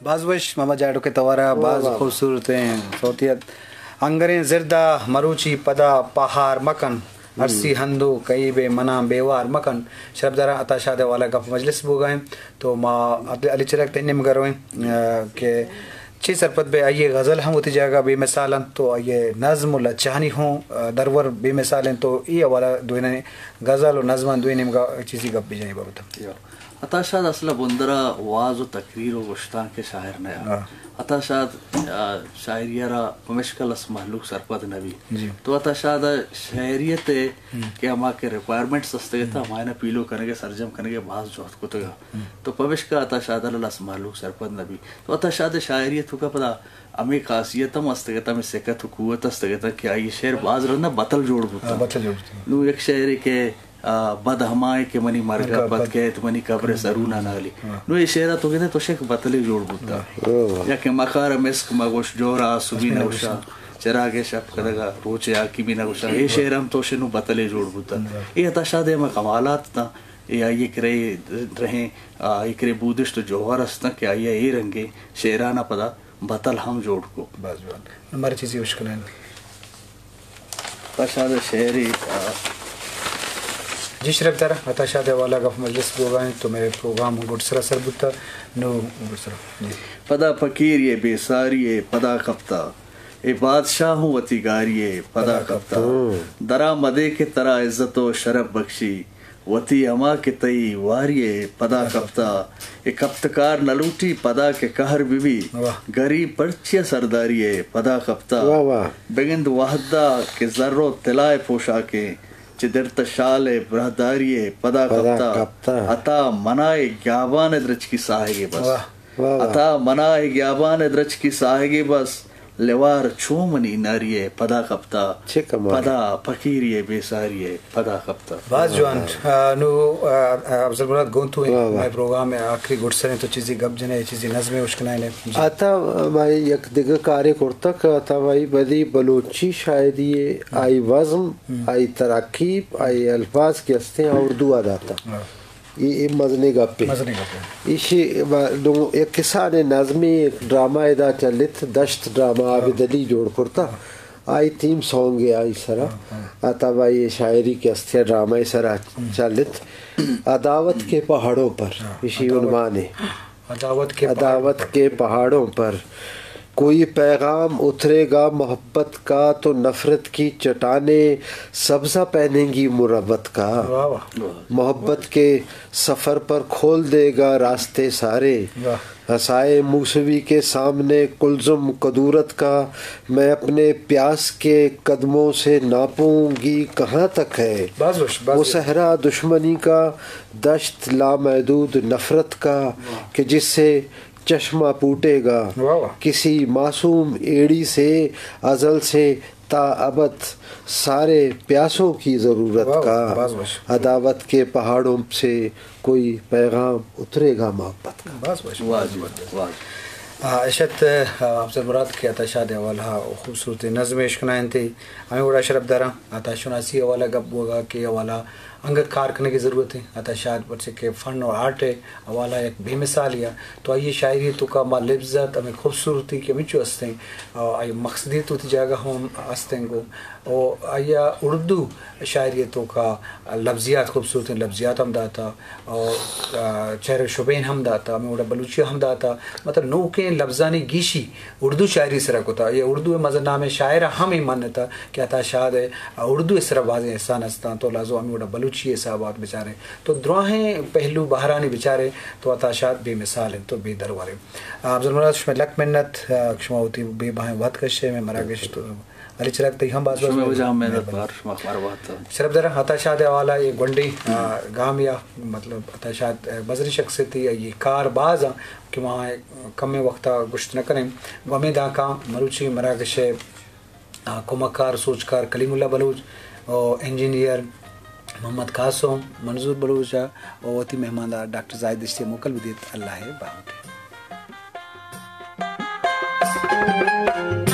باز وش محمد جاڑو کے توارا، باز واہ۔ خوبصورت ہیں صوتیت۔ انگریں زردا مروچی پدا پہار مکن، ارسی ہندو کئی بے منا بیوار مکن۔ شرپداراں عطا شاد ءِ حوالہ گپ مجلس بوگا ہیں، تو ما علی، علی چراگ تئی نیمگا رویں، آ، کہ چی سرپد بے آئی غزل ہم وتی جاگہ بے مثال انت، تو آئی نظم و لچہانی ہوں، آ، درور بے مثال انت، تو ای حوالہ دوئینانی غزل و نظمان دوئیں نیمگا چیزی گپ بجائیں بابت۔ عطا شاد اصل ءَ بندر ءَ واز و تقریر و گشتانک ءِ شاعر نہ ات۔ ہاں۔ عطا شاد، آ، شاعری ءَ را پمشکا لس مہلوک سرپد نہ بیت۔ جی۔ تو عطا شاد ءِ شاعریت ءَ ہم۔ کہ ہما کہ ریکوائرمنٹس است ات، ہم۔ ہمایاں پیلو کنگ ءَ سرجم کنگ ءَ باز جہد کتگ۔ ہم۔ تو پمشکا عطا شاد ءَ را لس مہلوک سرپد نہ بیت۔ تو عطا شاد ءِ شاعری ءِ توکا پدا ہمے خاصیت ہم است ات، ہمے سکت و قوت است ات کہ آئی شعر باز رندا بتل جوڑ بوتگ۔ ہاں، بتل جوڑ بوتگ۔ نوں یک شعرے کہ آ، بد ہمائیں کہ منی مرگ ءَ پد کئیت، منی قبر ءِ سرو نہ نالی۔ ہاں۔ نوں اے شعر ءَ تو گندے تو شک بتلے جوڑ بوتا۔ ہاں۔ یا کہ مکار مسک مگوش جور ءَ آسوبی نہ گوشا، چراگ ءِ شپ کدگ ءَ روچ ءِ حاکمی نہ گوشا۔ اے شعر ہم تو شنو بتلے جوڑ بوتا۔ ہاں۔ اے عطا شاد ءِ ہما کمالات تاں، اے آئی ءِ کرے درہیں، آ، آئی ءِ کرے بودشت و جوہر استاں کہ آئی ءَ اے رنگیں شعران ءَ پدا بتل ہم جوڑ کو۔ باز جوان۔ مارا چیزی اشکنائیں۔ عطا شاد ءِ شعری، آ، جی شرپدار، عطا شاد ءِ حوالہ گپ مجلس بوگا ہیں، تو مئے پروگرام گڈ سرا سر بوتا، نو گڈ سرا۔ جی۔ پدا فقیری ءِ بے ساری ءَ پدا کپتا، اے بادشاہ ہوں وتی گاری ءَ پدا پدا کپتا۔ کپتا۔ درا مدے کہ ترا عزت و شرف بخشی، وتی ہما کہ تئی واری ءَ پدا کپتا۔ اے کپتکار نہ لوٹی پدا کہ قہر بہ بی، واہ۔ گریب پرچیا سرداری ءَ پدا کپتا۔ واہ، واہ۔ بگند وہدا کہ زر و طلا ءِ پوشاکیں، چہ درت شال ءِ براہداری ءَ پدا پدا کپتا۔ کپتا۔ عطا منا ءِ گیابان ءِ درچکی ساہگے بس۔ واہ۔ واہ، واہ۔ عطا منا ءِ گیابان ءِ درچکی ساہگے بس، لوار چو منی ناری ءَ پدا کپتا۔ چہ کمال۔ پدا فقیری ءِ بے ساری ءَ پدا کپتا۔ باز جوان۔ آ، نو، آ، آ، افضل مراد گوں تو ایں۔ واہ، واہ۔ مئے پروگرام ءِ آخری گڈسر ایں، تو چیزی گپ جنے، چیزی نظمے اشکنائینے۔ جی۔ عطا، ما یک دگہ کارے کرتا کہ عطا بھائی بدی بلوچی شاعری ءِ آئی وزم، ہم۔ آئی ترکیب، آئی الفاظ کہ ہستیں، آ اردو ءَ داتا۔ ہاں۔ اے، اے مزنیں گپے۔ مزنیں گپے۔ ایشی با-، دو، یک کسانیں نظمے، یک ڈرامہ ادا چلت، دشت ڈرامہ، ہاں۔ عابد علی جوڑ کرتا۔ ہاں۔ آئی تھیم سانگ ءِ آئی سرا۔ ہاں، ہاں۔ عطا بھائی ءِ شاعری کہ ہستی ڈرامہ ءِ سرا ہم۔ چلت۔ عداوت کے پہاڑوں پر، ہاں، ایشی عداوت۔ عنوان ہے۔ عداوت کے پہاڑوں عداوت پر۔ کے پہاڑوں پر کوئی پیغام اترے گا محبت کا، تو نفرت کی چٹانیں سبزہ پہنیں گی مروت کا۔ واہ، واہ۔ محبت کے سفر پر کھول دے گا راستے سارے۔ واہ۔ عصائے موسوی کے سامنے قلزم کدورت کا، میں اپنے پیاس کے قدموں سے ناپوں گی کہاں تک ہے۔ باز وش، باز وہ وش۔ صحرا دشمنی کا، دشت لامحدود نفرت کا، واہ۔ کہ جس سے چشمہ پوٹے گا۔ واہ واہ۔ کسی معصوم ایڑی سے ازل سے تا ابد سارے پیاسوں کی ضرورت واہ واہ، کا۔ باز وش۔ عداوت کے پہاڑوں سے کوئی پیغام اترے گا محبت کا۔ باز وش، واہ باز جی، وش۔ واہ۔ آ، اشت، آ، افضل مراد کہ عطا شاد ءِ حوالہ ءَ خوبصورت نظم اشکنائینتے۔ ہمے وڑا شرپداراں عطا شناسی ءِ حوالہ ءَ گپ بوگا کہ حوالہ انگت کار کنگ ءِ ضرورت ایں۔ عطا شاد پرچہ کہ فن و آرٹ ءِ حوالہ یک بے مثالے ءَ، تو آئی ءِ شاعری ءِ توکا ما لبزات ہمے خوبصورتی کہ ہمینچو ہستیں، آ، آئی مقصدیت وتی جاگہ ہم ہستیں گوں۔ و آئی ءَ اردو شاعری ءِ توکا لبزیات، خوبصورتیں لبزیات ہم داتا، و، آ، چہر و شبین ہم داتا، ہمے وڑا بلوچی ہم داتا، مطلب نوکیں لبزانی گیشی اردو شاعری سرا کتا۔ یا اردو ءِ مزن نامیں شاعر ءَ ہم اے منتا کہ عطا شاد ءِ اردو ءِ سرا بازیں احسان ہستاں، تو لازم ہمے وڑا بلوچی ءِ حساب ءَ بچارے، تو دراہیں پہلو بہرانی بچارے، تو عطا شاد بے مثال انت، تو بے درور انت۔ آ، افضل مراد، شمئے لک منت، آ، شما وتی بے بہائیں وھد کشے، مئے مراگش تو علی چراگ تئی ہم باز باز شمئے وجہ ہم منت مہربانی۔ بار، شما خوار بات۔ شرپداراں عطا شاد ءِ حوالہ ءَ اے گونڈیں، آ، گامے ءَ، مطلب عطا شاد، آ، مزنیں شخصیتے، آئی کار باز آں کہ ما کمیں وقت ءَ گوشت نہ کنیں۔ گوں ہمے دانکاں مروچی مراگش ءِ، آ، کمکار سوجکار کلیم اللہ بلوچ و انجینئر محمد قاسم منظور بلوچ ءَ و وتی مہماندار ڈاکٹر زاہد دشتی ءَ موکل بدیت۔ اللہ ءِ باہوٹ۔